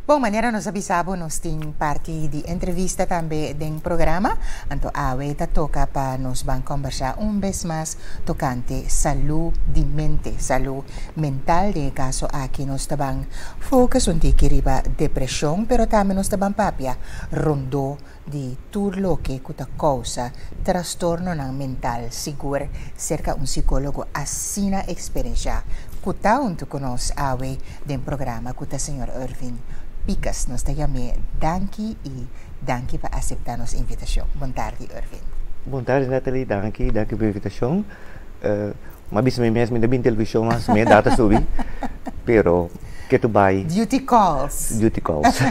Bon, manera nos a bisa bo, nos tin parti di entrevista tambe den programa. Anto awe ta toca pa nos ban combersa un bes mas tocante salud di mente, salud mental. Den e caso aki nos ta ban focus un tiki riba depresion, pero tambe nos ta ban papia rondó di tur loke cu ta causa trastornonan mental, sigur cerca un psicologo asina experiencia cu ta hunto cu nos awe den programa, cu ta señor Irvin Picus. Nos ta yam'é danki y danki pa acepta nos invitacion. Bon tardi, Irvin. Bon tardi, Natalie, danki, danki pa e invitacion. M'a bisa mi mes mi ta bin television mas mi edad a subi, pero ke tu bai. Duty calls. Duty calls.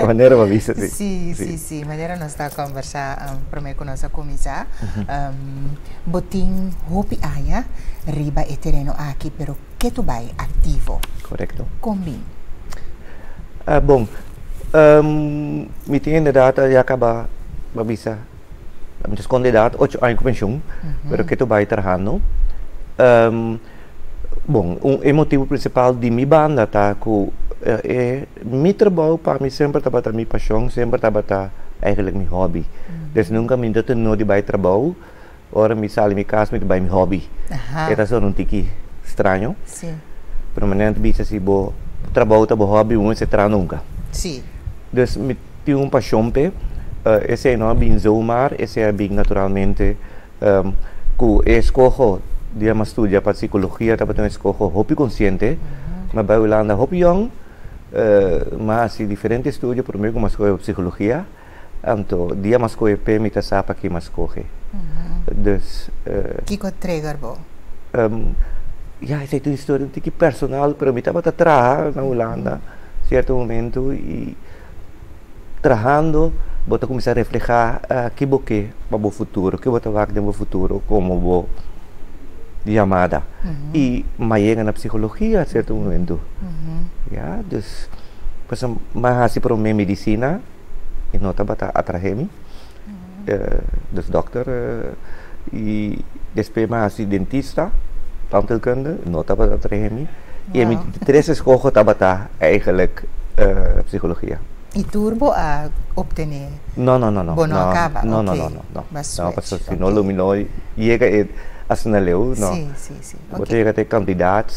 Manera bo a bisa si. Si, si, si. Manera nos ta conversa prome cu nos a cuminsa. Bo tin hopi aña riba e tereno aki, pero ke tu bai activo. Correcto. Con bin? Bon, mi tin inderdaad ya caba bo a bisa, mi ta sconde edad, ocho aña cu pensioen, pero ke tu bai trahando. Bon, e motibo principal di mi banda ta cu e mi trabou pa mi semper tabata mi pasion, semper tabata eigenlijk mi hobby. Dus nunca mi no ta no di bai trabou. Ora mi sali mi cas mi ta bai mi hobby. E ta sona un tiki straño. Pero manera nan ta bisa si bo trabou ta bo hobby bo mester traha nunca. Dus mi tin un pasion p'e. Esei no a bin zomaar, esei a bin naturalmente cu e escoho di a studia pa psicologia tabata un escoho hopi consciente. Mi a bai Hulanda hopi yong, mi a haci diferente estudio prome cu mi a scoge pa psicologia. Anto dia m'a scoge p'e mi ta sa paki m'a scoge. Dus. Kico a trigger bo? Ya, esei ta un historia un tiki personal, pero mi tabata traha na Hulanda cierto momento y trahando bo ta cuminsa refleha ki bo ke pa bo futuro, ki bo ta wak den bo futuro como bo yamada. Y m'a yega na psicologia cierto momento. Ya, dus pasobra m'a haci prome medicina. E no tabata atrahe mi, dus dokter y despues mi a haci dentista, tandheelkunde, no tabata atrahe mi y e mi tres escoho tabata eigenlijk psicologia. Y tur bo a obtene? No, no, no, no. Bo no a caba? No, no, no, no, no. No, pasobra si no lo mi no yega e asina leu, no. Si, si, si. Bo ta yega te kandidaat,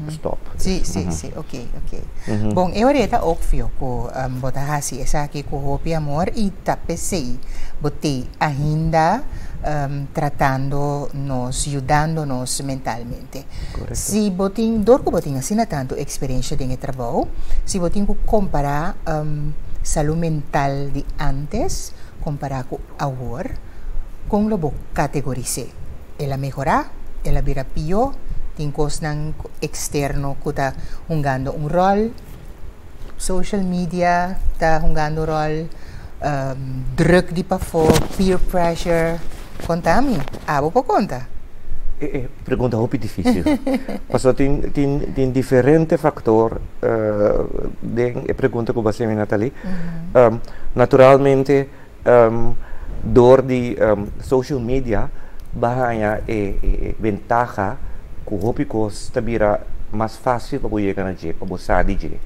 stop. Si, si, si, ok, ok. Bon, e ora e ta opvio ku bo ta hasi esaki ku hopi amor i ta p'esei bo t'ei ainda tratando nos, yudando nos mentalmente. Korekto. Si bo tin, dor ku bo tin asina tantu eksperensha den e trabou, si bo tin ku kompará salú mental di ántes kompará ku awor, kon lo bo kategoris'é? El a mehorá? El a bira pió? Tin kosnan eksterno ku ta hungando un ròl? Social media ta hungando un ròl? Drùk di pafó, peer pressure? Konta mi, abo por konta. E pregunta hopi difísil. Pasobra tin tin tin diferente faktor den e pregunta ku bo a hasi mi, Nathalie. Naturalmente Dor di social media bo a haña e bentaha ku hopi kos ta bira mas fásil pa bo yega na dje, pa bo sa di dje.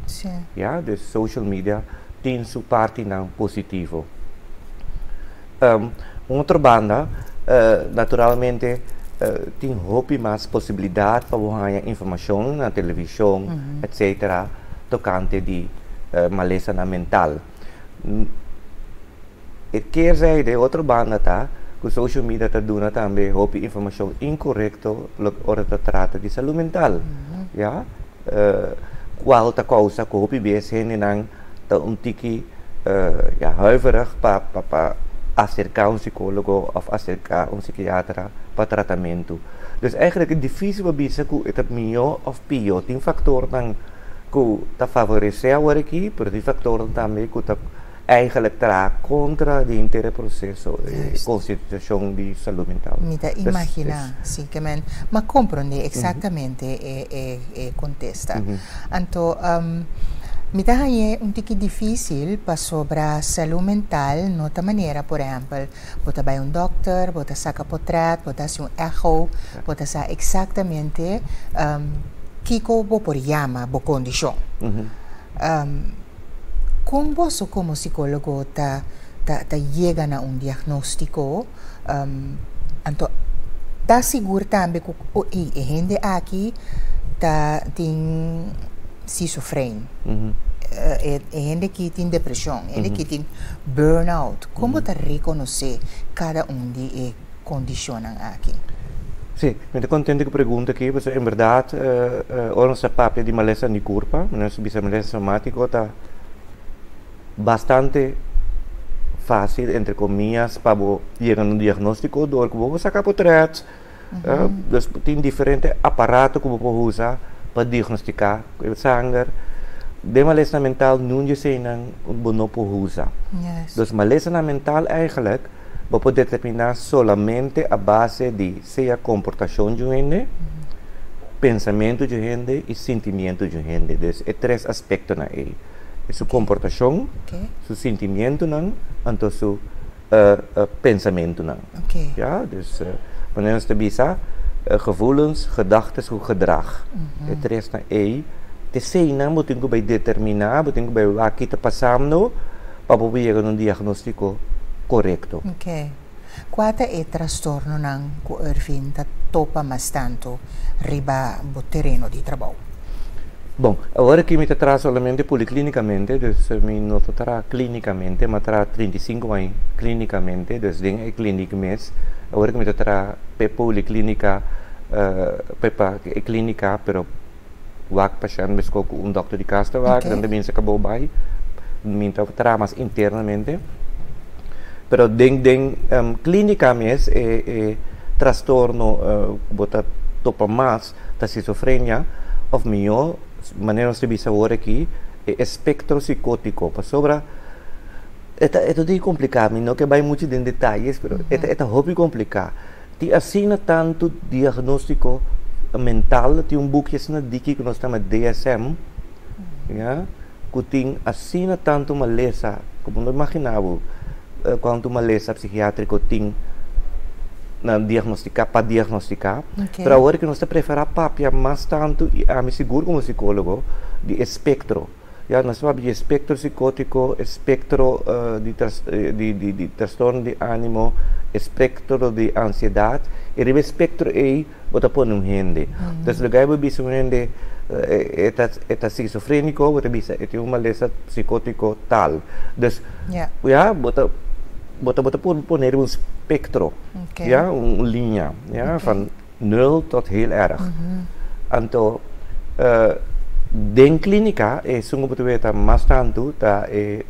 Ya, dus social media tin su partinan positivo. Un otro banda, naturalmente tin hopi mas posibilidat pa bo haña informashon na televishon, etcetera, tokante di malesanan mental. E keerzijde, e otro banda ta ku social media ta duna tambe hopi informashon inkorekto ora ta trata di salú mental, ya, kual ta kousa ku hopi bes hendenan ta un tiki ya huiverig pa pa aserká un sikólogo òf aserká un sikiatra pa tratamentu. Dus eigentlik e difísil pa bisa ku e ta mihó òf pió, tin faktornan. ku ta favoresé awor aki, pero tin faktornan tambe ku ta eigenlijk traha kontra di henter e proseso e konsientisashon di salú mental. Mi ta imaginá, si, ke men m'a komprondé eksaktamente e e kontesta. Anto, mi ta hañ'é un tiki difísil pasobra salú mental no ta manera, por ehèmpel, bo ta bai un dòkter, bo ta saka potrèt, bo ta hasi un echo, bo ta sa eksaktamente kiko bo por yama bo kondishon. Kon boso komo sikólogo ta yega na un diagnóstiko? Anto ta sigur tambe ku e hende aki ta tin schizofreen. E hende aki tin depreshon, e hende aki tin burnout. Kon bo ta rekonosé kada un di e kondishonnan aki? Sí, mi ta kontento ku e pregunta aki, pasobra en bèrdat ora nos ta papia di malesa di kurpa, nos ta bisa malesa somátiko ta bastante fásil, entre komiyas, pa bo yega na un diagnóstiko dor ku bo por saka potrèt. Dus tin diferente aparato ku bo por usa pa diagnostiká e sanger. Den malesanan mental niun di eseinan bo no por usa. Dus malesanan mental eigenlijk bo por determiná solamente a base di sea komportashon di un hende, pensamentu di un hende i sintimientu di un hende. Dus e tres aspektonan ei. Su komportashon, su sintimientunan anto su pensamentunan. Ya, dus wanneer nos ta bisa gevoelens, gedachtes ku gedrag. E tresnan ei, t'eseinan bo tin ku bai determiná, bo tin ku bai wak ki ta pasando pa bo por yega na un diagnóstiko korekto. Kua ta e trastornonan ku Ervin ta topa mas tantu riba bo tereno di trabou? Bon, awor aki mi ta traha solamente poliklinikamente, dus mi no ta traha klinikamente, mi a traha 35 aña klinikamente, dus den e klinik mes. Awor aki mi ta traha p'e poliklinika, p'e pa e klinika, pero wak pashènt meskos ku un dòkter di kas ta wak, nan ta binse ka bo bai, mi ta traha mas internamente. Pero den den klínika mes e e trastorno ku bo ta topa mas ta schizofrenia òf mihó manera nos ta bisa awor aki e espektro sikótiko pasobra e ta e ta hopi kompliká mi no ke bai muchu den detayes pero e ta e ta hopi kompliká tin asina tantu diagnóstiko mental tin un buki asina diki ku nos ta yama DSM ya. Ku tin asina tantu malesa ku bo no imaginá bo kuantu malesa psikiátriko tin na diagnostiká pa diagnostiká. Pero awor ku nos ta preferá papia mas tantu i ami sigur komo sikólogo di espektro. Ya nos ta papia di espektro sikótiko, espektro di di trastorno di ánimo, espektro di ansiedat i riba e spektro ei bo ta pone un hende. Entonces lugar bo bisa un hende e ta e ta schizofrenico bo ta bisa e tin un malesa psicotico tal. Dus ya bo ta bo ta bo ta por pone riba un spectro ya un liña ya van nul tot heel erg. Anto den clinica esun ku bo ta weta mas tantu ta e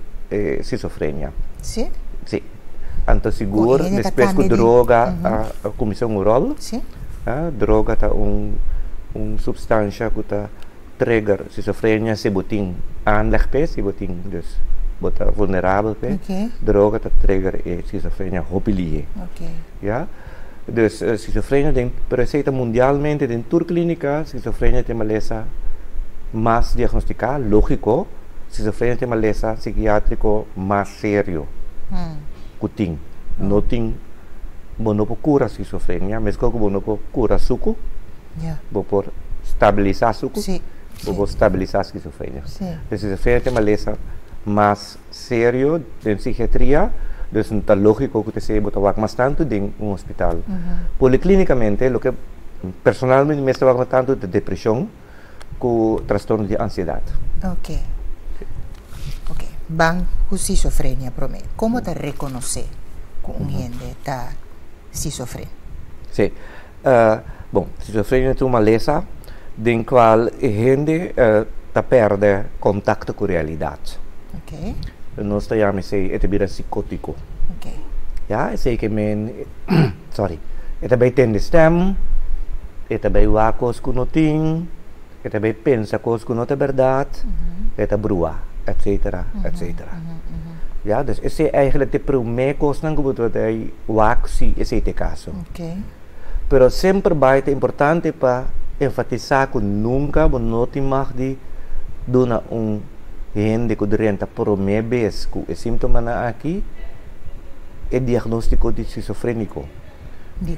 schizofrenia. Si? Si. Anto sigur despues ku droga a kuminsá un ròl, droga ta un un supstansha ku ta trigger schizofrenia si bo tin aanleg p'e, si bo tin dus bo ta vulnerabel p'e, droga ta trigger e schizofrenia hopi lihe. Ya, dus schizofrenia den pero esei ta mundialmente den tur klínika schizofrenia ta e malesa mas diagnostiká, lógiko, schizofrenia ta e malesa sikiátriko mas serio ku tin. No tin, bo no por kura schizofrenia, meskos ku bo no por kura suku, bo por stabilisá suku, bo por stabilisá schizofrenia. Schizofrenia ta e malesa mas serio den psikiatria, dus ta lógiko ku ta esei bo ta wak mas tantu den un hospital. Poliklinikamente loke personalmente mi ta wak mas tantu ta depreshon ku trastorno di ansiedat. Ok. Ok, ban ku schizofrenia promé. Kon bo ta rekonosé ku un hende ta schizofren? Sí. Bon, schizofrenia ta un malesa den kual e hende ta pèrdè kontakto ku realidat. Ok. Nos ta yama esei e ta bira sikótiko. Ok. Ya, esei ke men, sorry, e ta bai tende stèm, e ta bai wak kos ku no tin, e ta bai pensa kos ku no ta bèrdat, e ta brua, etsetera, etsetera. Ya, dus esei eigenlijk ta e promé kosnan ku bo ta bai wak si esei ta e kaso. Ok. Pero semper bai ta importante pa enfatisá ku nunka bo no tin mag di duna un hende ku drenta promé bes ku e síntomanan aki e diagnóstiko di skizofréniko.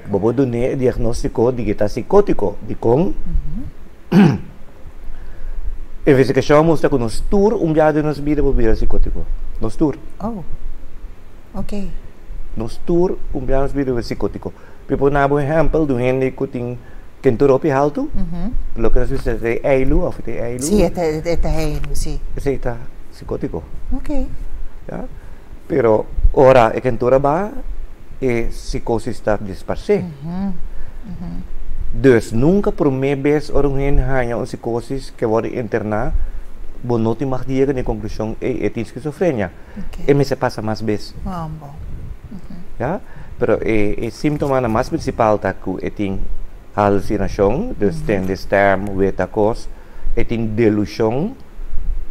Bo por dun'é e diagnóstiko di ke ta sikótiko. Dikon? Investigashon a mustra ku nos tur un biaha den nos bida por bira sikótiko. Nos tur. Oh. Ok. Nos tur un biaha den nos bida por bira sikótiko. Mi por duna bo un ehèmpel di un hende ku tin kentura hopi haltu, loke nos bisa ta e eilu òf ta e eilu. Sí, e ta e ta eilu, sí. Esei ta sikótiko. Ok. Ya. Pero ora e kentura baha, e sikósis ta disparsé. Dus nunka promé bes ora un hende haña un sikósis ke wòrdu interná, bo no tin mag di yega na e konklushon, ey, e tin skizofrenia. E mester pasa mas bes. Ya? Pero e síntomanan mas prinsipal ta ku e tin halusinashon, dus tende stèm, weta kos, e tin delushon,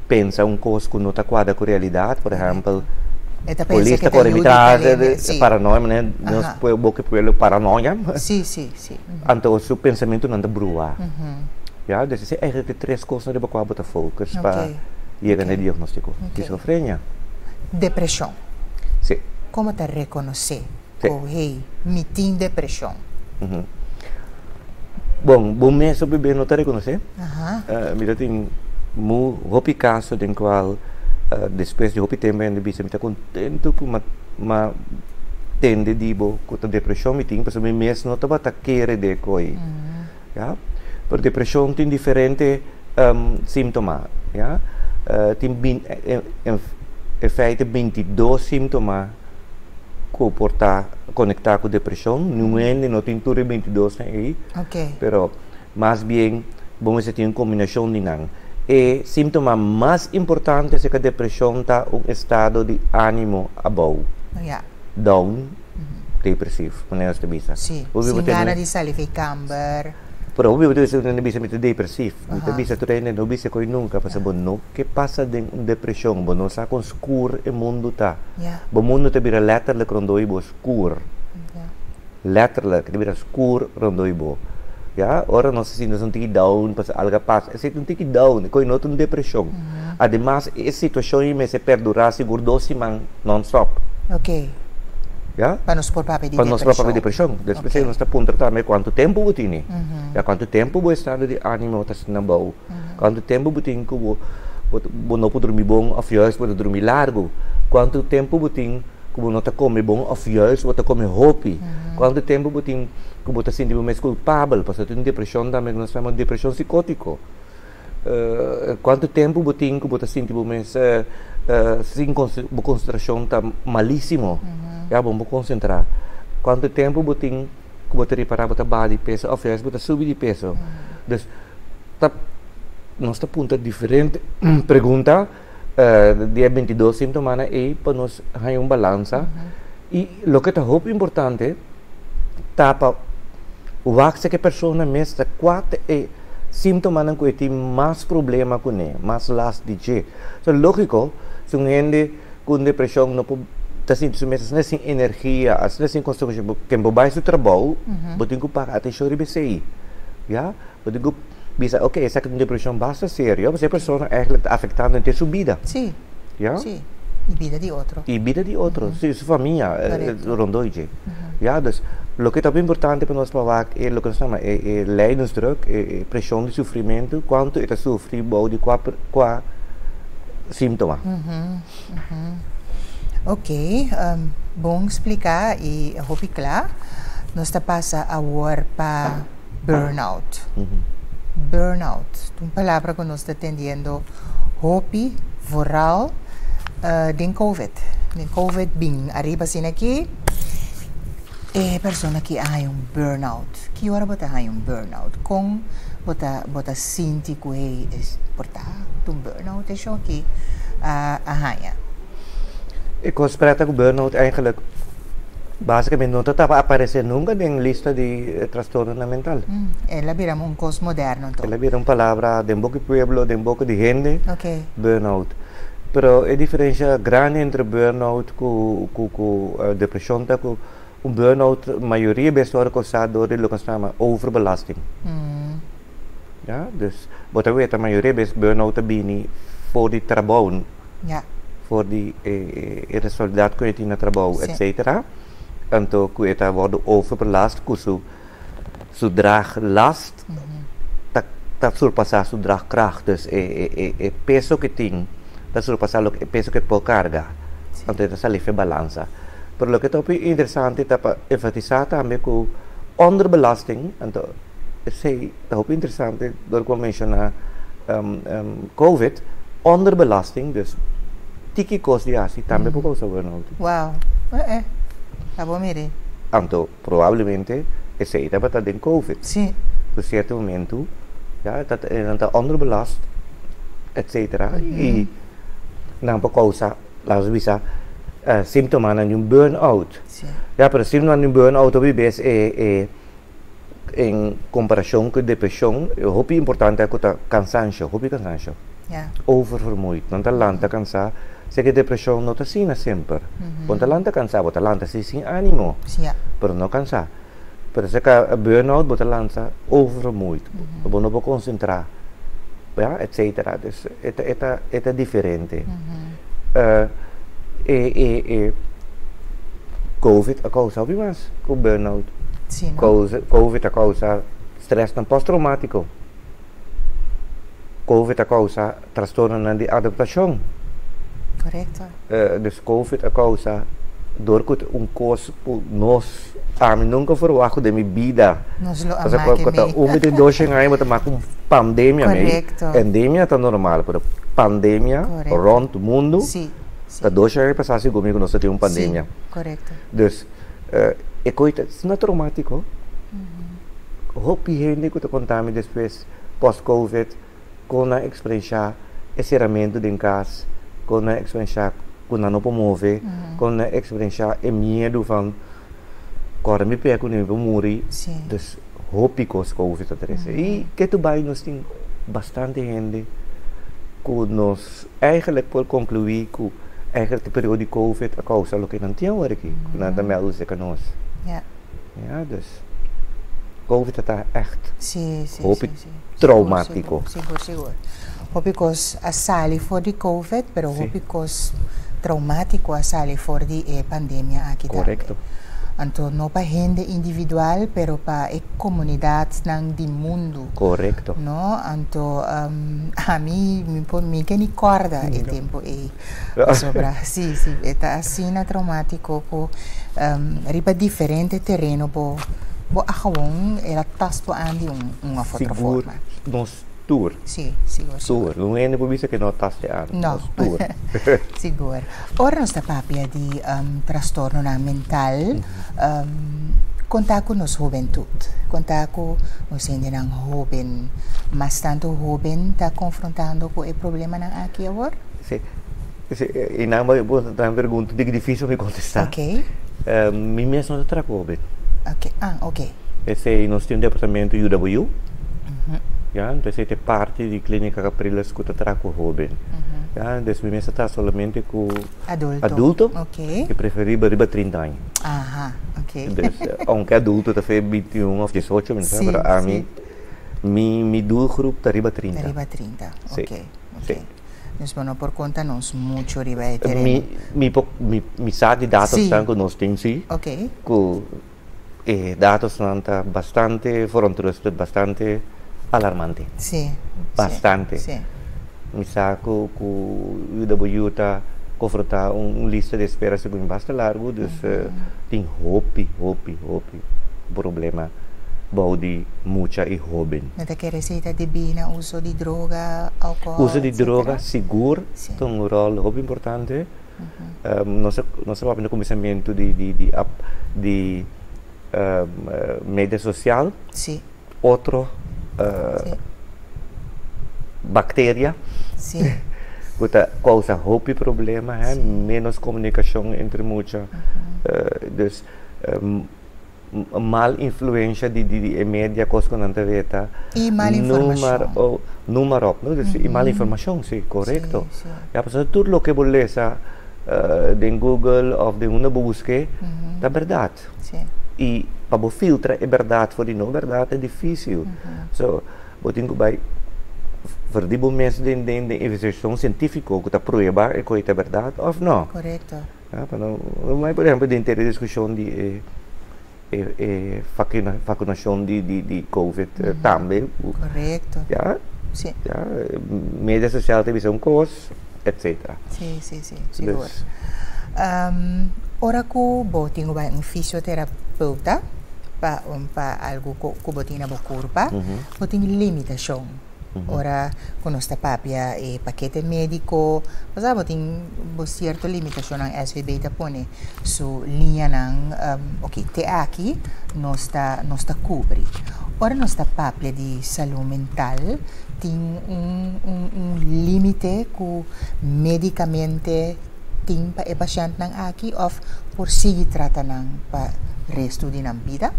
pensa un kos ku no ta kuadra ku realidat, por ehèmpel, E ta pensa polis ke ta ta kore yu di mitras, tal hende, sí. paranoia, manera nos boka pueblo paranoia. Sí, sí, sí. Anto su pensamentunan ta brua. Ya, dus esei eigenlijk e tres kosnan riba kua bo ta focus pa yega na e diagnóstiko. Skizofrenia. Depreshon. Sí. Komo ta rekonosé ku hey, mi tin depreshon? Bon, bo mes hopi bes no ta rekonosé. Mi ta tin mu hopi kaso den kual despues di hopi tempu hende bisa mi ta kontentu ku m'a tende di bo ku ta depreshon mi tin pasobra mi mes no tabata kere de koe. Ya, pero depreshon tin diferente síntoma, ya. Tin en feite 22 síntoma ku por ta konektá ku depreshon. Niun hende no tin tur e 22 nan ei, pero mas bien bo mester tin un kombinashon di nan. E síntoma mas importante aserka depreshon ta un estado di ánimo abou, down. Depresief, manera nos ta bisa. Sí, sin gana di sali fi kamber. Pero hopi bes nan ta bisa mi ta depresief. Mi ta bisa tur hende no bisa koe nunka pasobra bo no ke pasa den un depresion, bo no sa kon skur e mundu ta. Bo mundu ta bira letterlijk rondoi bo skur. Letterlijk, e ta bira skur rondoi bo. Ya, ora nos ta sinti nos un tiki down pasobra algu a pasa, esei ta un tiki down, koe no ta un depresion. Ademas e situacion ei mester perdura sigur dos siman non-stop. Ya? Pa nos por papia di Pa nos por papia di depreshon. depreshon. Despues nos ta puntra tambe kuantu tempu bo tini. Ya kuantu tempu bo estado di animo ta asina abou. Kuantu tempu bo tin ku bo bo no por drumi bon òf juist bo ta drumi largu. Kuantu tempu bo tin ku bo no ta kome bon òf juist bo ta kome hopi. Kuantu tempu bo tin ku bo ta sinti bo mes kulpabel pasobra tin depreshon tambe ku nos ta yama depreshon sikótiko. Kuantu tempu bo tin ku bo ta sinti bo mes sin bo konsentrashon ta malisimo, ya bo no por konsentrá. Kuantu tempu bo tin ku bo ta ripará bo ta baha di peso òf juist bo ta subi di peso. Dus ta nos ta puntra diferente pregunta di e 22 sintomanan ei pa nos haña un balansa i loke ta hopi importante ta pa wak si e persona mes ta kua ta e Síntomanan ku e tin mas problema kuné, mas last di dje. So lógiko, si un hende ku un depreshon no por ta sinti su mes asina sin energia, asina sin konsentrashon, bo ken bo bai su trabou, bo tin ku paga atenshon riba esei, ya. Bo tin ku bisa, oke, esaki ta un depreshon basta serio, pasobra e persona eigentlik ta afektando henter su bida. Ya? Sí, y bida di otro. Y bida di otro, sí, su famia rondó dje. Ya, dus loke ta importante pa nos pa wak e loke nos ta yama e lijdensdruk, e preshon di sufrimentu, kuantu e ta sufri bou di kua kua síntoma. Ok, bon spliká y hopi kla. Nos ta pasa awor pa burnout. Burnout, un palabra ku nos ta tendiendo hopi vooral den covid. Den covid bin ariba asina aki e persona aki a haña un burnout. Ki ora bo ta haña un burnout? Kon bo ta bo ta sinti ku hey por ta un burnout e shon aki a haña? E kos preta ku burnout eigenlijk Básicamente no ta taba aparece nunca den lista di trastornonan mental. El a bira un cos moderno anto. El a bira un palabra den boca di pueblo, den boca di hende, burnout. Pero e diferencia grandi entre burnout cu cu depresion ta cu un burnout mayoria bes ta worde causa door di loke nos ta yama overbelasting. Ya, dus bo ta weta mayoria bes burnout ta bini for di trabou. For di e responsabilidat ku e tin na trabou etcetera anto ku e ta wòrdu overbelast ku su su draag last ta Ta surpasá su draagkracht, dus e peso ku e tin ta surpasá loke e peso ku e por karga, anto e ta sali fe balansa. Pero loke ta hopi interesante ta pa enfatisá tambe ku onderbelasting, anto esei ta hopi interesante dor ku a menshoná covid, onderbelasting, dus tiki kos di hasi tambe por kousa burnout. Wow, eh eh, ta bo mire. Anto probablemente esei tabata den covid. Sí. Ku sierto momento ya ta nan ta onderbelast etcetera i nan por kousa laat nos bisa simptomanan di un burnout. Sí. Ya pero simptomanan di un burnout hopi bes e e en komparashon ku depreshon hopi importante ku ta kansansio hopi kansansio. Ya. Oververmoeid nan ta lanta kansa seke depreshon no ta asina semper bo no ta lanta kansa bo ta lanta si sin animo Ya. pero no kansa. Pero seka burnout bo ta lansa oververmoeid, bo no por konsentrá, ya, etcetera. Dus e ta e ta e ta diferente. E e e covid a kousa hopi mas ku burnout. Sí, no? Kousa covid a kousa strèsnan posttraumátiko. Covid a kousa trastornonan di adaptashon. Korekto. Dus covid a kousa dor ku ta un kos ku nos, ami nunka ferwagt ku den mi bida. Nos lo a make Ku ta mei. un binti dos shen aña bo ta make un pandemia mei. Korekto. Endemia ta normal, pero pandemia Korekto. rònt mundu Sí, sí. ta 200 aña pasá segun mi ku nos ta tin un pandemia. Sí, korekto. Dus e kos ta asina tromátiko. Hopi hende ku ta konta mi despues post covid kon nan eksperenshá e seramentu den kas, kon nan eksperenshá ku nan no por move, kon nan eksperenshá e miedu van kòrda mi pia ku mi por muri. Dus hopi kos covid ta trese. I ke tu bai nos tin bastante hende ku nos eigenlik por konkluí ku eigenlik e periodo di covid a kousa loke nan tin awor aki, ku nan ta mèldu serka nos. Ya, dus Covid ta echt Sí, sí, hopi sí, sí. traumatico. Sigur, sigur. Hopi kos a sali for di Covid, pero hopi kos traumatico a sali for di e pandemia aki tambe. Correcto. Anto no pa hende individual, pero pa e comunidadnan di mundu. Correcto. No, anto ami mi por mi ke ni corda e tempo ei. Pasobra, sí, sí, e ta asina traumatico cu Riba diferente tereno bo bo a gewoon el a tast bo aan di un un of otro Sigur forma. nos tur. Sí, sigur, sigur. Tur. Un hende por bisa ke no tast e aan. No. Nos tur. Sigur. Ora nos ta papia di trastornonan mental, kon ta ku nos hubentut? Kon ta ku nos hendenan hoben? Mas tantu hoben ta konfrontando ku e problemanan aki awor? Sí. E nan bo ta un pregunta di dificil mi contesta. Ok. Mi mes no ta traha cu hoben. Ok, ah ok. Esey nos tin un departamento yuda bo yu. Ya, entonces esey ta e parti di Clinica Capriles cu ta traha cu hoben. Ya, entonces mi mes ta traha solamente cu Adulto. adulto. Ok. Y preferibel riba 30 aña. Aha, ok. Entonces, aunke adulto ta fe 21 of 18, mi no sa, Sí, pero ami, sí. mi doelgroep ta riba 30. Ta riba 30, Sí, ok, ok. sí. Dus bo no por konta nos mucho riba e tereno. Mi mi por mi mi sa di datosnan ku nos tin si. Ok. Ku e datosnan ta bastante verontrustend, bastante alarmante. Si. Bastante. Si. Mi sa ku ku UWU ta konfrontá un lista di espera segun basta largu, dus tin hopi hopi hopi problema. Bou di mucha i hóben. No ta kere si ta debí na uso di droga, alkohòl, Uso di etcetera? droga sigur ta un ròl hopi importante. Nos a nos a papia na kuminsamentu di di di ap di media sosial. Otro bakteria ku ta kousa hopi problema, hè, ménos komunikashon entre mucha. Dus Mal influencia di di e media cos cu nan ta weta. Y mal informacion. Noem maar op, no? Dus y mal informacion, si, corecto. Ya, pasobra tur loke bo lesa den Google of den unda bo busque, ta berdad. Y pa bo filtra e berdad for di no berdad ta dificil. So, bo tin cu bay verdi bo mes den den investigacion cientifico cu ta prueba e coy ta berdad of no. Corecto. Ya, pa no, por ehempel, den ter e discusion di e. E e vacunacion di di di covid tambe. Correcto. Ya. Si. Ya, media social ta bisa un cos, etcetera. Si, si, si, sigur. Ora cu bo tin cu bay un fisioterapeuta pa un pa algo cu cu bo tin na bo curpa, bo tin limitacion. Ora cu nos ta papia e pakete medico, bo sa bo tin bo cierto limitacionnan. SVB ta pone su liñanan, ok, te aki nos ta cubri. Ora nos ta papia di salud mental, tin un limite cu medicamente tin pa e pashentnan aki of por sigui trata nan pa resto di nan bida?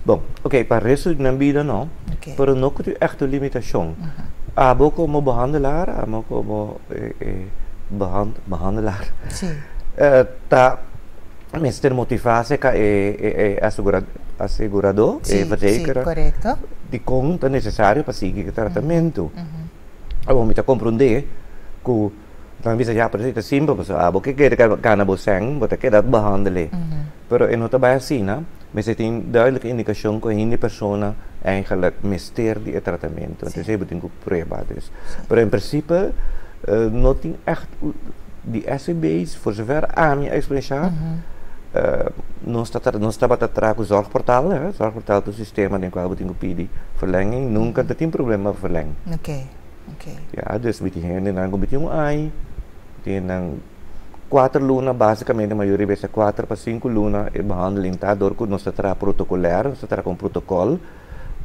Bon, ok, pa resto di nan bida no, pero no cu tin echt un limitacion. Abo como behandelaar, abo como behandelaar, ta mester motiva e e, e asegurador, e verzekeraar, di con ta necesario pa sigui e tratamento. Abo mi ta comprende cu dan bisa ja, pero ta simpel, pasobra abo ke kere gana bo sen, bo ta keda behandelen. Pero e no ta bay asina, mester tin duidelijke indicacion cu hende persona eigenlijk mester di e tratamento. Entonces bo tin cu prueba dus. Pero in principe no tin echt di SVB's, voor zover ami a experiencia, nos tabata traha cu Zorgportaal, hè? Zorgportaal ta un sistema den cual bo tin cu pidi verlenging, nunca ta tin problema verleng. Ja, dus mi tin hendenan cu mi tin un aña, tin nan 4 luna, basicamente mayoria bes 4 pa 5 luna e behandeling ta door cu nos ta traha protocolair, nos ta traha cu un protocol,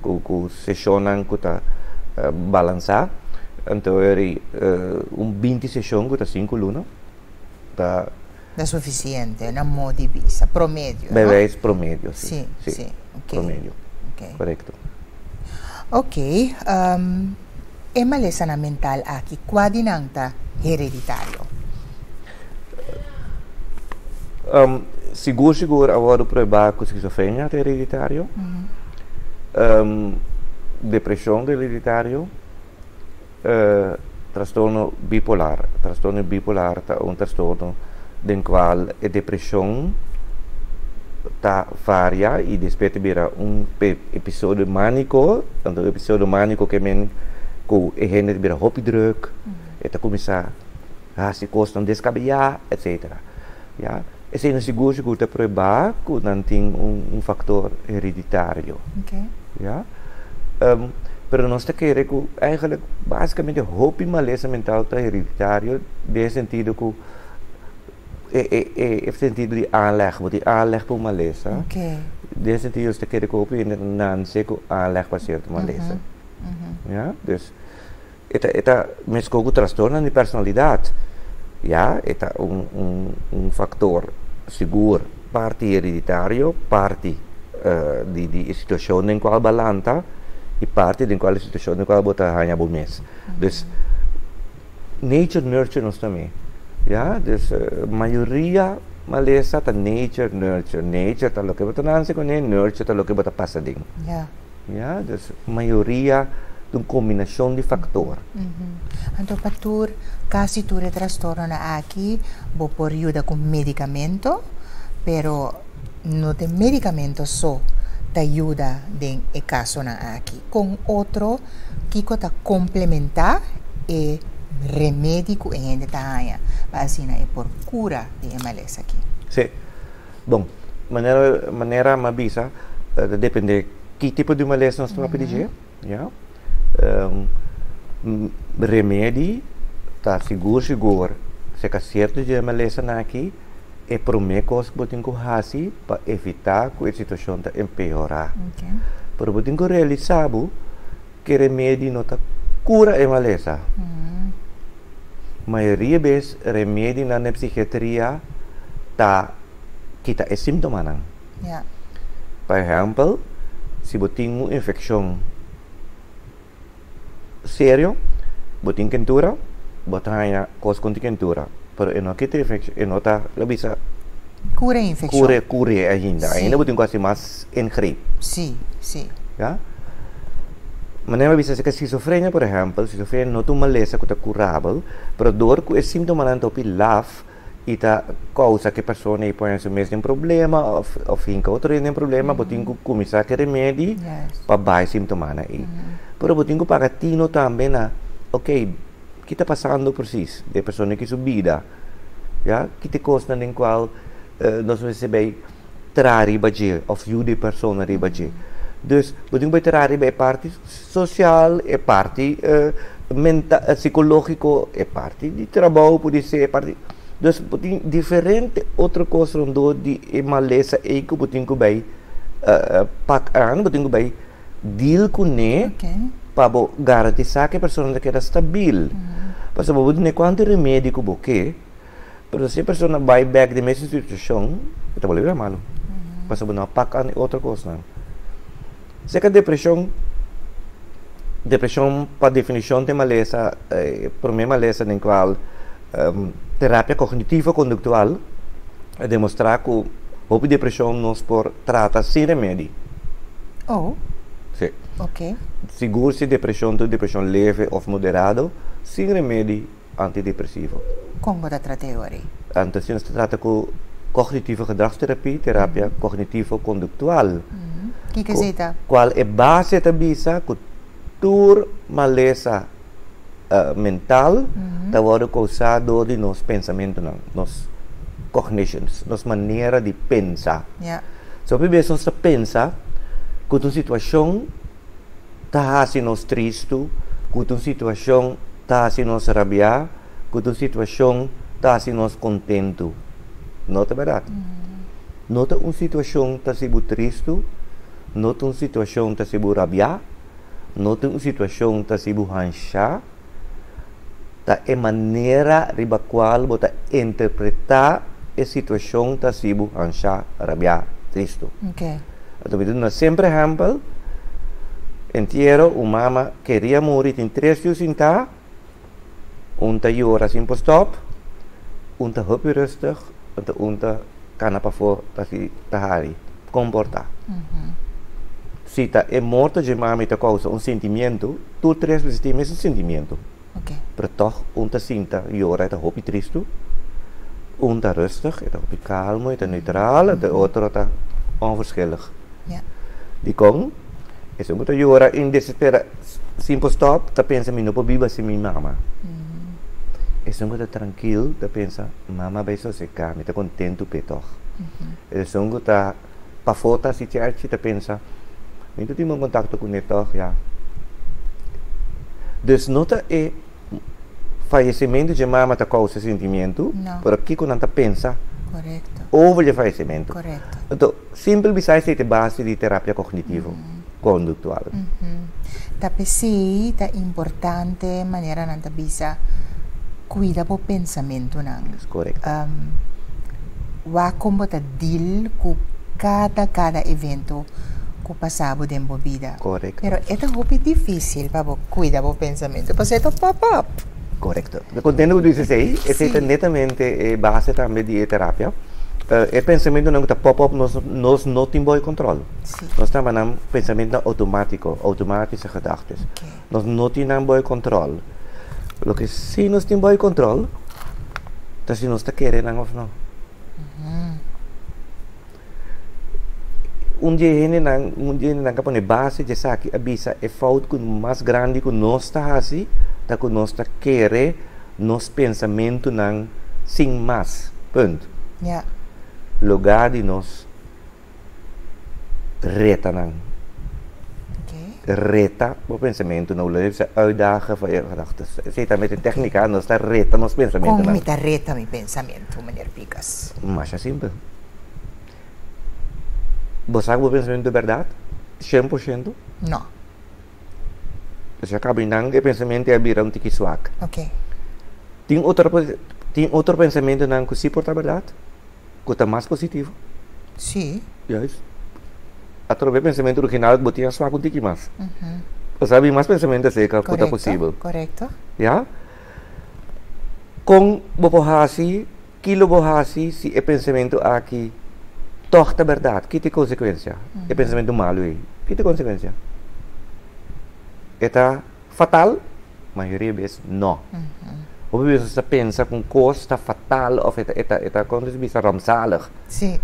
cu sesionnan cu ta balansa. Anto eri un 20 sesion cu ta 5 luna. Ta Ta suficiente, na modo di vista, promedio, no? Bij promedio, si. Si. Promedio. Correcto. Ok, e malesanan mental aki, cua di nan ta hereditario? Sigur, sigur, a wordo prueba cu schizofrenia ta hereditario. Depresion ta hereditario. Trastorno bipolar. Trastorno bipolar ta un trastorno den cual e depresion ta varia y despues ta bira un episodio manico, anto episodio manico ke men cu e hende ta bira hopi druk, e ta cuminsa haci cosnan descabeya, etc. Ja, esey no sigur sigur ta prueba cu nan tin un factor hereditario. Ja, pero nos ta kere cu eigenlijk basicamente hopi malesa mental ta hereditario den sentido cu e sentido di aanleg, bo tin aanleg pa un malesa. Den sentido nos ta kere cu hopi hende ta nace cu aanleg pa cierto malesa. Ja, dus e ta mesco cu trastorno di personalidad. Ja, e ta un factor sigur parti hereditario, parti di situacion den cual bo a lanta y parti den cual situacion den cual bo ta haña bo mes. Dus nature nurture nos tambe. Ja, dus mayoria malesa ta nature nurture. Nature ta loke bo ta nace cune, nurture ta loke bo ta pasa den. Ja, dus mayoria di un combinacion di factor. Anto pa tur, casi tur e trastorno aki, bo por yuda cu medicamento, pero no ta medicamento so ta yuda den e casonan aki. Cu otro, kico ta complementa e remedi cu e hende ta haya, pa asina e por cura di e malesa aki. Si. Bon, manera m'a bisa, depende ki tipo di malesa nos ta pidi, ja. Remedi ta sigur sigur serka cierto di malesa aki e prome cos cu bo tin cu haci pa evita cu e situacion ta empeora. Pero bo tin cu realisa bo cu remedi no ta cura e malesa. Mayoria bes remedi na psikiatria ta kita e sintomanan. Por ehempel, si bo tin un infeccion serio, bo tin kentura, bo ta haña cos contra kentura, pero e no kita infeccion, e no ta bisa Cura infeccion. Cura ainda. Ainda bo tin cu haci mas ingreep. Si, si. Ja? Manera bisa cu schizofrenia, por ehempel, schizofrenia no ta un malesa cu ta curabel, pero door cu e sintomanan ta hopi laf. I ta kousa ku e persona ei pone su mes den problema òf òf hinka otro hende den problema, bo tin ku kuminsá ku e remedi pa bai simptomanan ei. Pero bo tin ku paga tino tambe na, oke, ki ta pasando presis den e persona ki su bida, ya, ki ta e kosnan den kual nos mester bai traha riba dje òf yuda e persona riba dje. Dus bo tin ku bai traha riba e parti sosial, e parti mental, sikológiko, e parti di trabou pudi ser, e parti, dus bo tin diferente otro kos rondó di e malesa ei ku bo tin ku bai pak aan, bo tin ku bai deal kuné pa bo garantisá ku e persona ta keda stabil. Pasobra bo duna kuantu remedi ku bo ke, pero si e persona bai bèk den mesun situashon, e ta bolbe bira malu, pasobra bo no a pak aan e otro kosnan. Seka depreshon, depreshon pa definishon ta e malesa, e promé malesa den kual terapia kognitivo konduktual a demostrá ku hopi depreshon nos por trata sin remedi. Oh. Sí. Oké. Sigur si depreshon ta un depreshon leve òf moderado, sin remedi. Antidepresivo. Kon bo ta trata e ora ei? Anto si nos ta trata ku kognitieve gedragstherapie, terapia kognitivo konduktual. Kiko esei ta? Kual e base ta bisa ku tur malesa mental ta wòrdu kousá dor di nos pensamentunan, nos cognitions, nos manera di pensa. So hopi bes nos ta pensa ku ta un situashon ta hasi nos tristu, ku ta un situashon ta hasi nos rabiá, ku ta un situashon ta hasi nos kontentu. No ta bèrdat. No ta un situashon ta hasi bo tristu, no ta un situashon ta hasi bo rabiá, no ta un situashon ta hasi bo hanshá, ta e manera riba kual bo ta interpretá e situashon ta hasi bo hanshá, rabiá, tristu. Anto mi ta duna semper ehèmpel, entiero un mama keria muri tin tres yu sintá, un ta yora sin por stòp, un ta hopi rustig, anto un ta kana pafó ta hasi ta hari, komportá. Si ta e morto dje mami ta kousa un sentimiento, tur tres mester tin e mesun sentimiento. Pero tòg un ta sinta yora, e ta hopi tristu, un ta rustig, e ta hopi kalmo, e ta neutral, anto e otro ta onverschillig. Dikon? Esun ku ta yora en desespera sin por stòp ta pensa mi no por biba sin mi mama. Esun ku ta trankil ta pensa mama bai sosegá, mi ta kontentu p'e tòg. Esun ku ta pafó ta hasi chèrchi ta pensa, Mi ta tin bon kontakto kuné tòg? Ya. Dus no ta e fayesimentu dje mama ta kousa sentimientu, pero kiko nan ta pensa over dje fayesimentu. Anto, simpel bisa esei ta e base di terapia kognitivo konduktual. Ta p'esei ta importante manera nan ta bisa kuida bo pensamentunan. Wak kon bo ta deal ku kada kada evento ku pasa bo den bo bida. Korekto. Pero e ta hopi difísil pa bo kuida bo pensamentu pasobra e ta pop up. Korekto. Mi kontento ku bo bisa esei. Esei ta netamente e base tambe di e terapia. E pensamentunan ku ta pop up nos nos no tin bo e kontròl. Nos ta nan pensamentunan outomátiko, outomatische gedachtes. Nos no tin nan bo e kontròl. Loke si nos tin bo e kontròl ta si nos ta kere nan òf no. Un di e hendenan, un di e hendenan ku a pone base di esaki a bisa e fout ku mas grandi ku nos ta hasi ta ku nos ta kere nos pensamentunan sin mas, punt. Lugá di nos reta nan. Reta bo pensamentu. No lo bisa uitdagen van je gedachten. Esei ta mete técnica, nos ta reta nos pensamentunan. Kon mi ta reta mi pensamentu, meneer Picas? Masha simpel. Bo sa ku bo pensamentu ta bèrdat? 100%? No. Esei a kaba nan e pensamentu a bira un tiki swak. Ok. Tin otro tin otro pensamentunan ku si por ta bèrdat? Ku ta mas positivo? Sí. Juist. Atrobe pensamentu original ku bo tin a swak un tiki mas. Bo sa bin mas pensamentu aserka ku ta posibel. Korekto. Ya. Kon bo por hasi, ki lo bo hasi si e pensamentu aki tòg ta bèrdat? Ki ta e konsekuensia? E pensamentu malu ei, ki ta e konsekuensia? E ta fatal? Mayoria bes no. Hopi bes nos ta pensa ku un kos ta fatal òf e ta e ta e ta kon ta bisa rampzalig. Sí.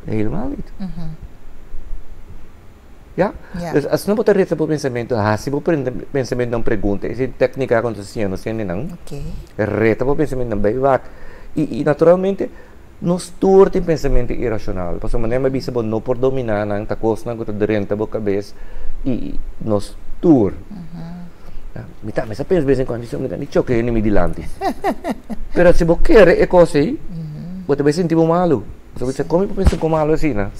Helemaal niet. Ya? Ya. Dus asina bo ta reza bo pensamentu, hasi bo pensamentunan pregunta. Esei téknika ku nos ta siña nos hendenan. Oké. Reta bo pensamentunan, bai wak. I i naturalmente nos tur tin pensamentu irashonal. Pasobra manera mi a bisa bo no por dominá nan, ta kosnan ku ta drenta bo kabes i nos tur. Mi tambe sa pensa bes en kuando mi ta ni choke hende mi dilanti. Pero si bo kere e kos ei, bo ta bai sinti bo malu. Pasobra bo bisa, kon mi por pensa un kos malu asina?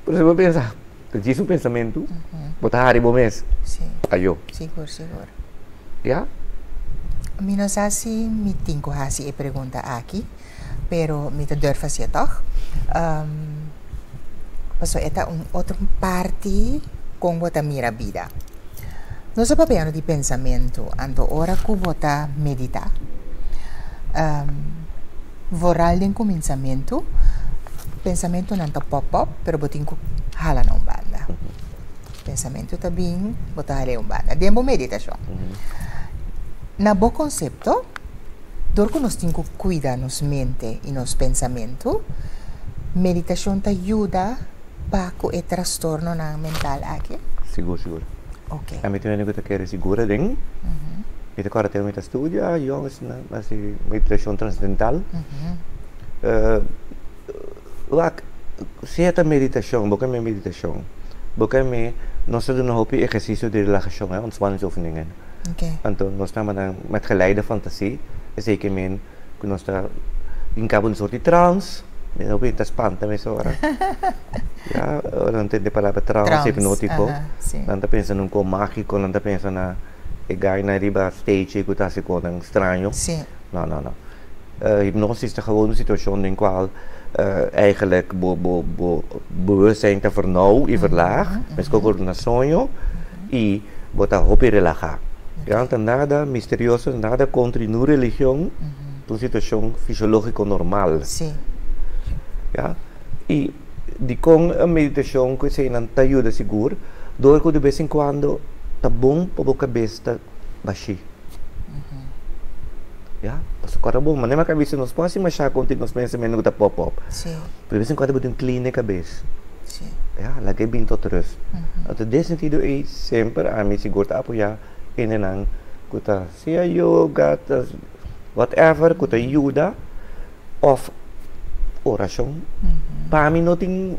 Pero si bo pensa, ta djis un pensamentu, bo ta hari bo mes. Ayo. Sigur, sigur. Ya? Mi no sa si mi tin ku hasi e pregunta aki, pero mi ta durf hasié tòg. Pasobra e ta un otro parti kon bo ta mira bida. Nos a papiando di pensamentu, anto ora ku bo ta meditá, vooral den kuminsamentu, pensamentunan ta pòp pòp, pero bo tin ku hala na un banda. Pensamentu ta bin, bo ta hala e un banda den bo meditashon. Na bo konsepto, dor ku nos tin ku kuida nos mente i nos pensamentu, meditashon ta yuda pa ku e trastornonan mental aki? Sigur, sigur. Ok. Ami tin hende ku ta kere sigur aden. Mi ta kòrda tempu mi ta studia, yòn asina, hasi meditashon transendental. Wak, sea ta meditashon, bo ke mi meditashon, bo ke mi, nos ta duna hopi ehersisio di relahashon, ontspanningsoefeningen. Ok. Anto nos ta manda met geleide fantasie, esei ke men ku nos ta hinka bo un sort di trans, mi no bin ta spanta mesora. Ya, ora nan tende palabra trans Trans, hipnotiko, aha, si. nan ta pensa na un kos magiko, nan ta pensa na e gainan riba stage ku ta hasi kosnan straño. Si. No, no, no. Hipnosis ta gewoon un situashon den kual eigenlijk bo bo bo bewustzijn ta vernauw i verlaag, meskos ku na soño, i bo ta hopi relahá. Ya, ta nada misterioso, nada kontra di niun religion, ta un situashon fisiológiko normal. Sí. Ya, i dikon meditashon ku eseinan ta yuda sigur? Dor ku de bes en kuando ta bon pa bo kabes ta bashí. Ya, pasobra ku ora bon, manera mi a kaba bisa nos por hasi mashá konta di nos pensamentu ku ta pòp pòp. Sí. Pero de bes en kuando bo tin klin e kabes. Sí. Ya, laga e bin tot rust. Anto den sentido ei semper ami sigur ta apoyá hendenan ku ta sea yoga, ta whatever ku ta yuda òf orashon. Pa mi no tin,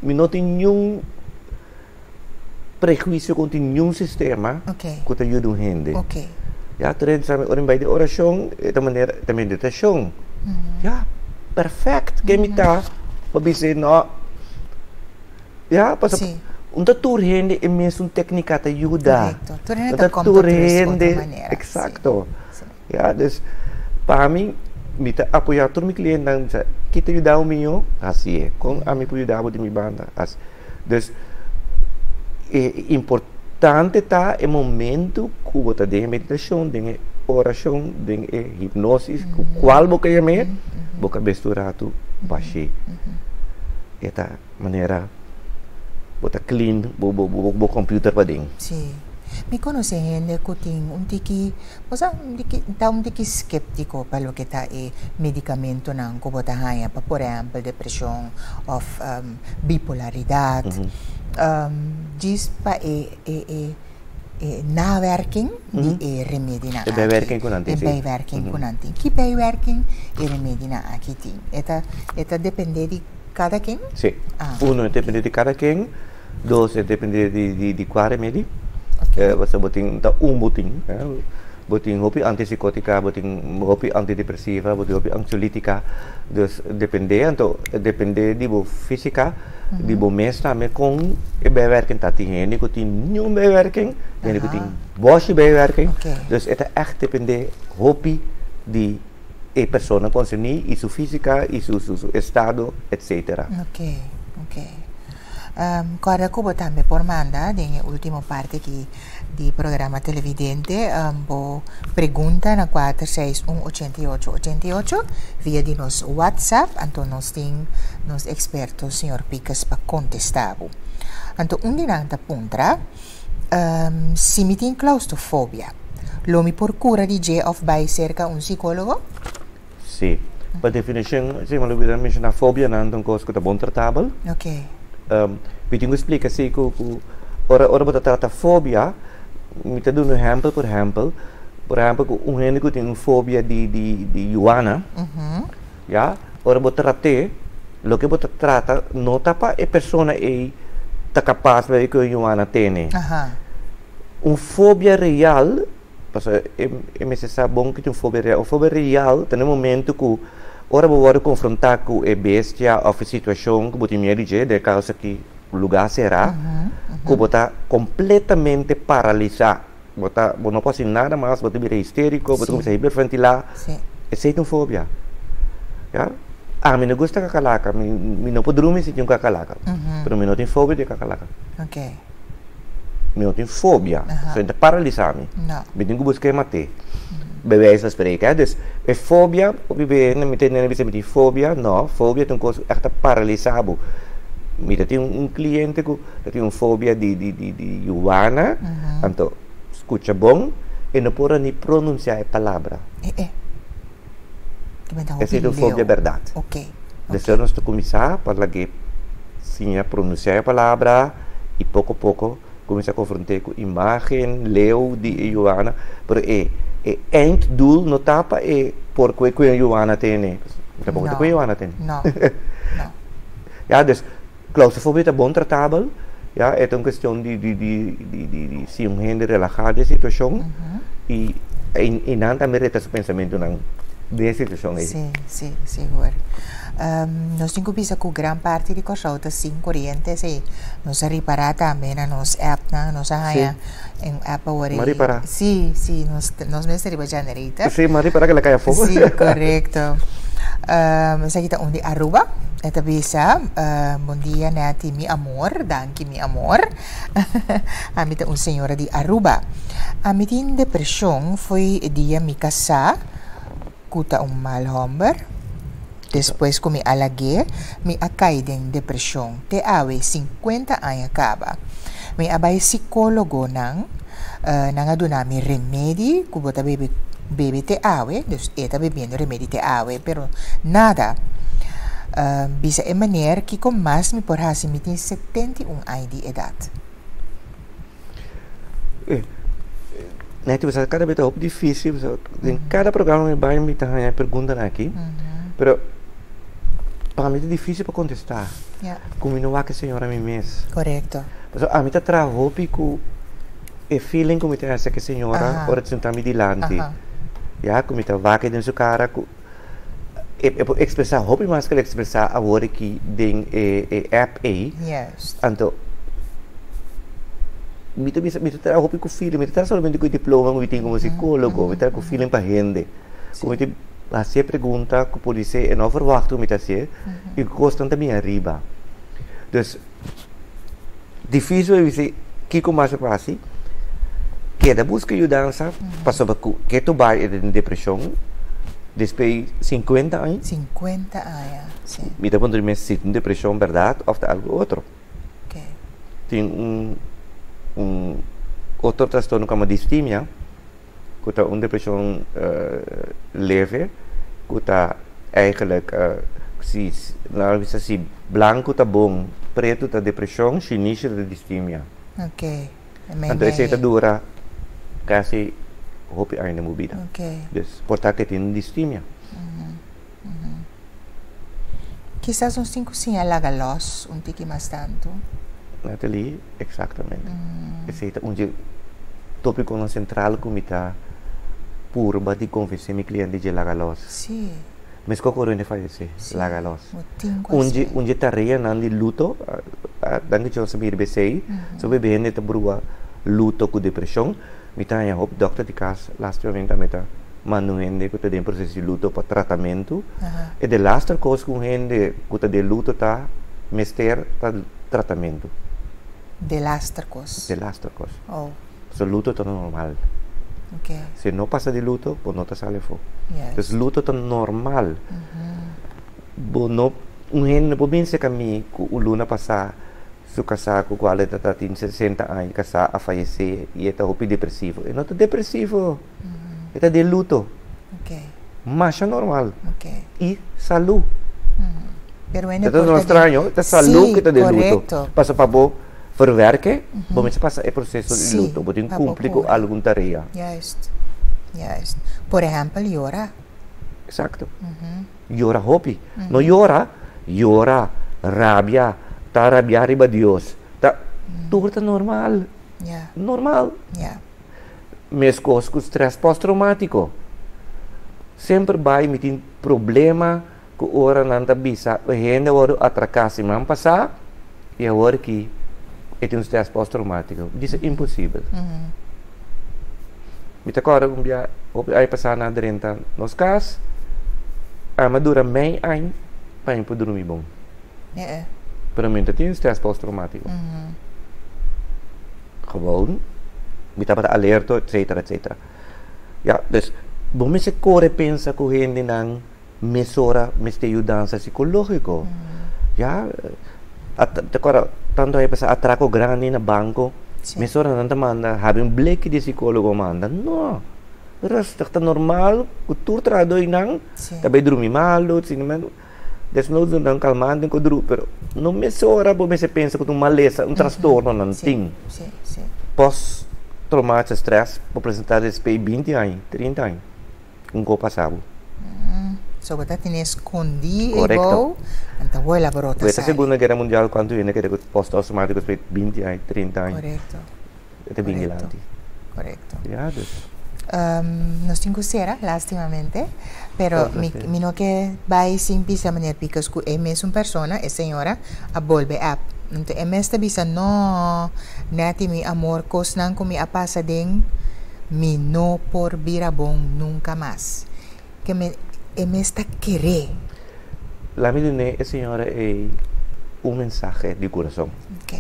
mi no tin niun prehuisio kontra niun sistema ku ta yuda un hende. Ya, tur hende sa mi ora mi bai den orashon e ta manera ta meditashon. Ya, perfect ke mi ta pa bisa no. Ya, pasobra un ta tur hende e mesun teknika ta yuda. Tur hende ta kom tot rust otro manera. Eksakto. Ya, dus pa mi, mi ta apoyá tur mi klientenan, mi sa ki ta yuda bo mihó, hasié. Kon ami por yuda bo di mi banda, hasi. Dus e importante ta e momento ku bo ta den e meditashon, den e orashon, den e hipnosis, ku kual bo ke yam'é, bo kabes tur ratu bashí. E ta manera bo ta clean bo bo bo computer paden. Sí. Mi konosé hende ku tin un tiki, bo sa, un tiki, ta un tiki skeptiko pa loke ta e medikamentonan ku bo ta haña pa por ehèmpel depreshon òf bipolaridat, djis pa e e e e nawerking di e remedinan aki. E bijwerking ku nan tin, E si. bijwerking ku nan tin. Ki bijwerking e remedinan aki tin? E ta e ta depende di kada ken? Si. Ah. Uno, e depende di kada ken. Dos, e depende di di di kua remedi. Oké. Pasobra bo tin ta un bo tin. Bo tin hopi antipsikotika, bo tin hopi antidepresiva, bo tin hopi ansiolitika. Dus depende, anto depende di bo fisika, di bo mes tambe kon e bijwerking ta. Tin hende ku tin niun bijwerking, tin hende ku tin boshi bijwerking. Dus e ta ègt depende hopi di e persona konserní i su fisika i su su estado etsetera. Oké, oké. Kòrda ku bo tambe por manda den e último parti aki di programa Televidente bo pregunta na kuater seis un ochenta i ocho ochenta i ocho via di nos WhatsApp anto nos tin nos eksperto señor Pickes pa kontestá bo. Anto un di nan ta puntra si mi tin claustrofobia. Lo mi por kura di dje òf bai serka un sikólogo? Sí. Pa definishon, si mi a lubida menshoná fobianan ta un kos ku ta bon tratabel. Ok. Mi tin ku splika si ku ku ora ora bo ta trata fobia, mi ta duna un ehèmpel, por ehèmpel, por ehèmpel ku un hende ku tin un fobia di di di yuana, ya, ora bo trat'é, loke bo ta trata no ta pa e persona ei ta kapas pa e ku e yuana tene. Un fobia real, pasobra e mester sa bon ki ta un fobia real. Un fobia real ta na e momento ku ora bo wòrdu konfrontá ku e bestia òf e situashon ku bo tin miedu di dje, den e kaso aki lugá será, ku bo ta kompletamente paralisá. Bo ta, bo no por hasi nada mas, bo ta bira histériko, bo ta kuminsá hiperventilá. Esei ta un fobia. Ya. Ami no gusta kakalaka, mi no por drumi si tin un kakalaka, pero mi no tin fobia di e kakalaka. Mi no tin fobia, so e ta paralisa mi. Mi tin ku buska e mat'é, bij wijze van spreken. Dus e fobia, hopi be mi ta hende bisa mi tin fobia, no, fobia ta un kos ku ègt ta paralisa bo. Mi ta tin un kliente ku ta tin un fobia di di di di yuwana, anto skucha bon, e no por a ni pronunsiá e palabra. Esei ta un fobia bèrdat. Despues nos ta kuminsá pa lag'é siña pronunsiá e palabra i poko poko kuminsá konfront'é ku imágen leu di e yuana. Pero e e einddoel no ta pa e por kue ku e yuana tene. Tampoko ta ku e yuana tene. Ya, dus klaustrofobia ta bon tratabel. Ya, e ta un kuestion di di di di di si un hende relahá den e situashon i i nan tambe reta su pensamentunan den e situashon ei. Sí, sí, sigur. Nos tin ku bisa ku gran parti di Kòrsou ta sin koriente, sí. Nos a ripará tambe na nos appnan, nos a haña un app awor ei. M'a ripará. Sí, sí, nos nos mester riba generator. Sí, m'a ripará ku el a kai afó. Sí, korekto. Esaki ta un di Aruba. E ta bisa, Bon dia Netty, mi amor, danki mi amor. Ami ta un señora di Aruba. Ami tin depresion fo'i e dia mi casá cu ta un mal homber. Despues cu mi a lag'é, mi a cai den depresion te awe cincuenta aña caba. Mi a bai psicólogonan, nan a duna mi remedi cu bo ta bebe bebe te awe, dus e ta bebiendo remedi te awe, pero nada. Bisa e meneer kico mas mi por haci, mi tin 71 aña di edad. Netty, bo sa kada bes ta hopi difícil, bo sa den kada programa mi bai mi ta haña e preguntanan aki, pero pa mi ta difícil pa kontestá, ku mi no wak e señora mi mes. Korekto. Pasobra ami ta traha hopi ku e feeling ku mi ta hasi ku e señora ora ta sinta mi dilanti, ya, ku mi ta wak den su kara ku e por ekspresá hopi mas ku el a ekspresá awor aki den e app ei. Anto mi ta bisa mi ta traha hopi ku feeling, mi ta traha solamente ku e diploma ku mi tin komo sikólogo, mi ta traha ku feeling pa hende. Ku mi ta hasi e pregunta ku podisé e no verwagt ku mi ta hasié i ku kosnan ta bini ariba. Dus difísil pa bisa kiko mas a hasi, keda buska yudansa pasobra ku ke tu bai den depreshon despues di sinkuenta aña. Sinkuenta aña, si. Mi ta puntra mi mes si ta un depreshon bèrdat òf ta algu otro. Tin un un otro trastorno ku yama distimia ku ta un depreshon leve ku ta eigenlijk si nan a bisa si blanku ta bon pretu ta depreshon shinishi ta distimia. Anto esei ta dura kasi hopi aña den bo bida. Dus por ta ke tin distimia. Kisas nos tin ku siña laga lòs un tiki mas tantu. Natalie, Eksaktamente. Esei ta un dje tópikonan sentral ku mi ta purba di konvensé mi kliente dje laga lòs. Sí. Meskos ku Rene fayesé, laga lòs. Bo tin ku hasié. Un dje tareanan di luto, danki Dios a bira esei, so bebe hende ta brua luto ku depreshon. Mi ta haña hopi dòkter di kas lastimamente mi ta manda un hende ku ta den proseso di luto pa tratamentu. E de laster kos ku un hende ku ta den luto ta mester ta tratamentu. De laster kos. De laster kos. Oh. Pasobra luto ta normal. Ok. Si no pasa di luto, bo no ta sali afó. Yes. Dus luto ta normal. Bo no, un hende no por bin serka mi ku un luna pasá. Su kasá ku kual e ta tin 60 aña kasá a fayesé i e ta hopi depresivo. E no ta depresivo, e ta den luto. Masha normal. I salú. Pero E ta no straño, ta salú ku ta den luto. Pasobra pa bo verwerke, bo mester pasa e proseso di luto. Bo tin kumpli ku algun tarea. Juist, juist. Por ehèmpel, yora. Eksakto. Yora hopi. No yora, yora, rabia, ta rabia riba Dios. Ta, tur ta normal. Normal. Meskos ku strès postromátiko. Semper bai mi tin problema ku ora nan ta bisa e hende a wòrdu atraká siman pasá i awor aki e tin un strès postromátiko. Mi bisa imposibel. Mi ta kòrda un bia hopi aña pasá nan a drenta nos kas, ami a dura mei aña pa mi por drumi bon. Pero mi no ta tin strès postromátiko. Gewoon mi tabata alerto etcetera etcetera. Ya, dus bo mester kore pensa ku hendenan mesora mester yudansa sikológiko. Ya, ta kòrda tantu aña pasá atrako grandi na banko, mesora nan ta manda habi un bleki di sikólogo manda. No, rustig, ta normal ku tur trahadó einan ta bai drumi malu, desnodo nan kalmante ku dru, pero no mesora bo mester pensa ku ta un malesa, un trastorno nan tin. Post traumatische stress por presentá despues di binti aña, trinta aña. Un ko pasa bo. So bo ta tene skondí ei bou, anto bo el a brota sali. Segunda Guera Mundial kuantu hende keda ku post traumático despues di binti aña, trinta aña. Korekto. E ta bin dilanti. Korekto. Ya dus. Nos tin ku sera, lastimamente, pero mi mi no ke bai sin bisa meneer Piekers ku e mesun persona, e señora, a bolbe app. Anto e mes ta bisa, no, Netty mi amor, kosnan ku mi a pasa den. Mi no por bira bon nunca mas. Ke me e mes ta keré. Laat mi dun'é e señora ei un mensahe di kurason. Ok.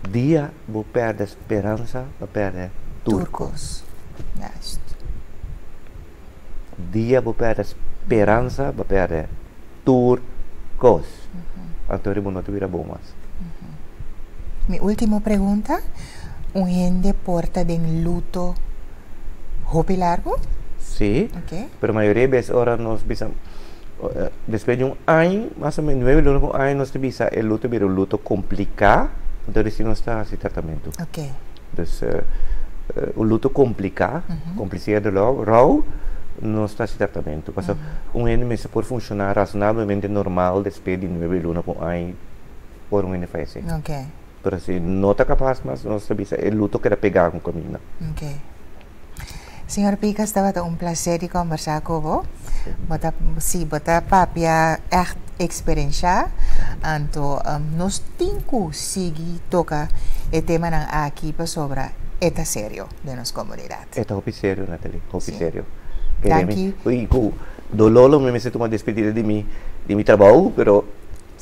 Dia bo pèrdè speransa, bo pèrdè tur kos. Juist. Dia bo pèrdè speransa, bo pèrdè tur kos. Anto bo no ta bira bon mas. Mi último pregunta, un hende por ta den luto hopi largu? Sí, pero mayoria bes ora nos bisa, despues di un aña, mas o menos nuebe luna ku un aña nos ta bisa e luto bira un luto kompliká, anto resi nos ta hasi tratamentu. Dus un luto kompliká, kompliseerde rou, nos ta hasi tratamentu. Pasobra un hende mester por funshoná rasonablemente normal despues di nuebe luna ku un aña ora un hende fayesé. Pero si no ta kapas mas, nos ta bisa e luto keda pegá ku kaminda. Señor Picas, tabata un placer di combersa cu bo. Bo ta, si, bo ta papia echt experiencia. Anto, nos tin cu sigui toca e temanan aki pasobra e ta serio den nos comunidad. E ta hopi serio, Natalie, hopi serio. Danki. Y cu dolor lo mi mester tuma despedida di mi, di mi trabou, pero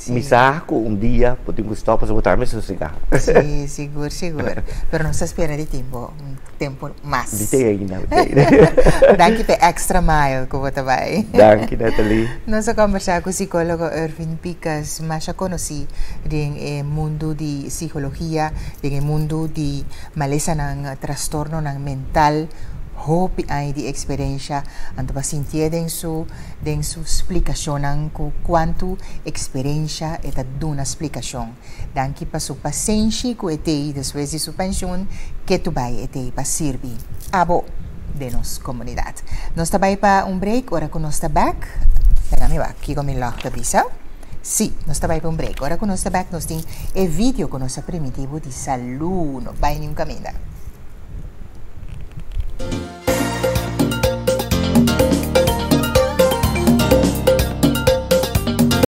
Mi sa ku un dia bo tin ku stòp pasobra bo tambe sosegá. Sí, sigur, sigur. Pero nos ta spera di tin bo un tempu mas. Mi t'ei ainda, mi t'ei ainda. Danki p'e extra mile ku bo ta bai. Danki, Natalie. Nos a kòmbersá ku sikólogo Ervin Picus, masha konosí den e mundu di sikologia, den e mundu di malesanan, trastornonan mental. Hopi aña di eksperensha, anto pa sintié den su. Den su splikashonnan ku kuantu eksperensha e ta duna splikashon. Danki pa su pasenshi ku e tei despues di su penshun ke tu bai e tei pa sirbi abo den nos komunidat. Nos ta bai pa un break ora ku nos ta bek. Laga mi wak kiko mi lòg ta bisa. Si, nos ta bai pa un break. Ora ku nos ta bek nos tin e video ku nos a primiti bo di salú. No bai niun kaminda.